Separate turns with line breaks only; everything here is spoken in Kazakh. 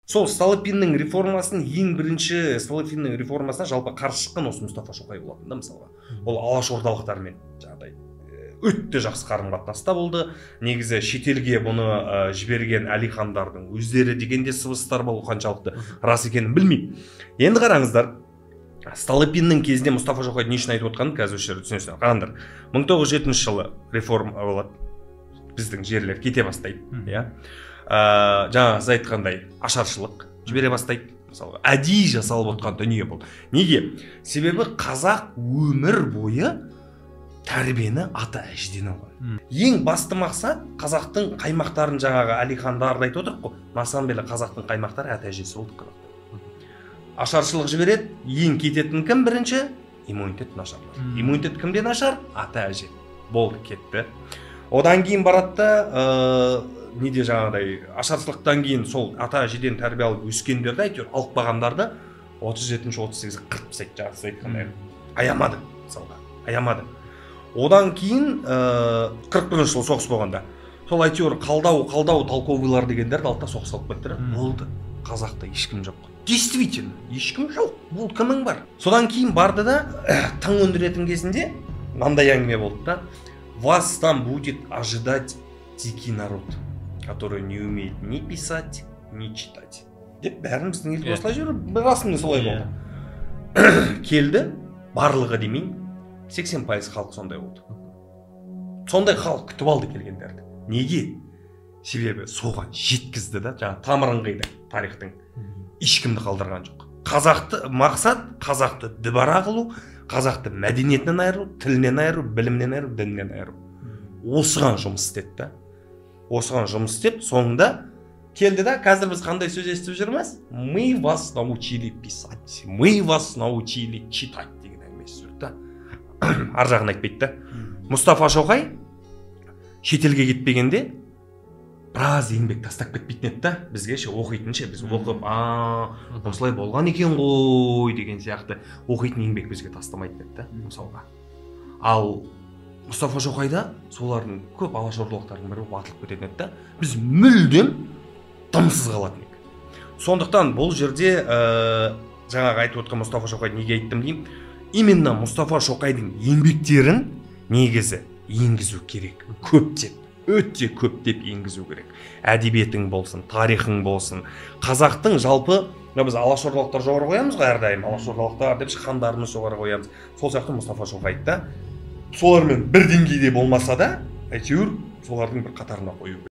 Сол Столыпиннің реформасын, ең бірінші Столыпиннің реформасына жалпы қарсы шыққан осы Мұстафа Шоқай болатын да, мысалға. Ол алашордалықтармен жаңағыдай өте жақсы қарым қатынаста болды. Негізі шетелге бұны жіберген Әлихандардың өздері деген де сыбыстар болу, қаншалықты рас екенін білмеймін. Енді қараңыздар, Столыпиннің кезінде Мұстафа Шоқайды не үшін айтып отқанын қазір осы жерде түсінесіздер. Қараңдар, 1907 жылы реформа болады, біздің жерлер кете бастайды, иә. Жаңа сіз айтқандай ашаршылық жібере бастайды, мысалға. Әдейі жасалып отқан дүние бұл. Неге? Себебі қазақ өмір бойы тәрбиені ата әжеден алған. Ең басты мақсат қазақтың қаймақтарын, жаңағы Әлихандарды айтып отырмық қой, на самом деле қазақтың қаймақтары ата әжесі болды қазақтың. Ашаршылық жібереді, ең кететін кім бірінші? Иммунитет нашарлар. Иммунитет кімде нашар? Ата әже. Болды, кетті. Одан кейін барады да, неде жаңағыдай ашаршылықтан кейін сол ата әжеден тәрбие алып өскендерді, әйтеуір алып қалғандарды 37-38 қырып тастайды, жаңағы сіз айтқандай. Аямады, мысалға, аямады. Одан кейін 41 жылы соғыс болғанда сол әйтеуір қалдау толковыйлар дегендерді алды да соғысқа алып кетті. Болды, қазақта ешкім жоқ. Действительно, ешкім жоқ. Бұл кімің бар? Содан кейін барды да тың өндіретін кезінде мынандай әңгіме болды да: вас там будет ожидать дикий народ, который не умеет ни писать, ни читать, деп бәрін біздің елге осылай жіберіп, расында солай болды. Келді, барлығы демейін, 80% халық сондай болды. Сондай халық күтіп алды келгендерді. Неге? Себебі соған жеткізді да, жаңа тамырын қиды тарихтың. Ешкімді қалдырған жоқ. Қазақты мақсат қазақты дүбара қылу, қазақты мәдениетінен айыру, тілінен айыру, білімінен айыру, дінінен айыру. Осыған жұмыс істеді да. Осыған жұмыс істеп, соңында келді да, қазір біз қандай сөз естіп жүрміз? Мы вас научили писать, мы вас научили читать деген әңгіме естіп жүрді да. Ар жағын айтпайды да. Мұстафа Шоқай шетелге кетпегенде біраз еңбек тастап кетпейтін еді да бізге ше, оқитын ше, біз оқып, а осылай болған екен ғой деген сияқты оқитын еңбек бізге тастамайтын еді да, мысалға. Ал Мұстафа Шоқайда солардың көп алашордалықтардың бірі болып атылып кететін еді да, біз мүлдем дымсыз қалатын едік. Сондықтан бұл жерде жаңағы айтып отқан Мұстафа Шоқайды неге айттым деймін, именно Мұстафа Шоқайдың еңбектерін негізі енгізу керек, көптеп, өте көптеп енгізу керек. Әдебиетің болсын, тарихың болсын, қазақтың жалпы, мына біз алашордалықтар жоғары қоямыз ғой әрдайым, алашордалықтар деп хандарымыз жоғары қоямыз. Сол сияқты Мұстафа Шоқайды да солармен бір деңгейде болмаса да, әйтеуір солардың бір қатарына қою керек.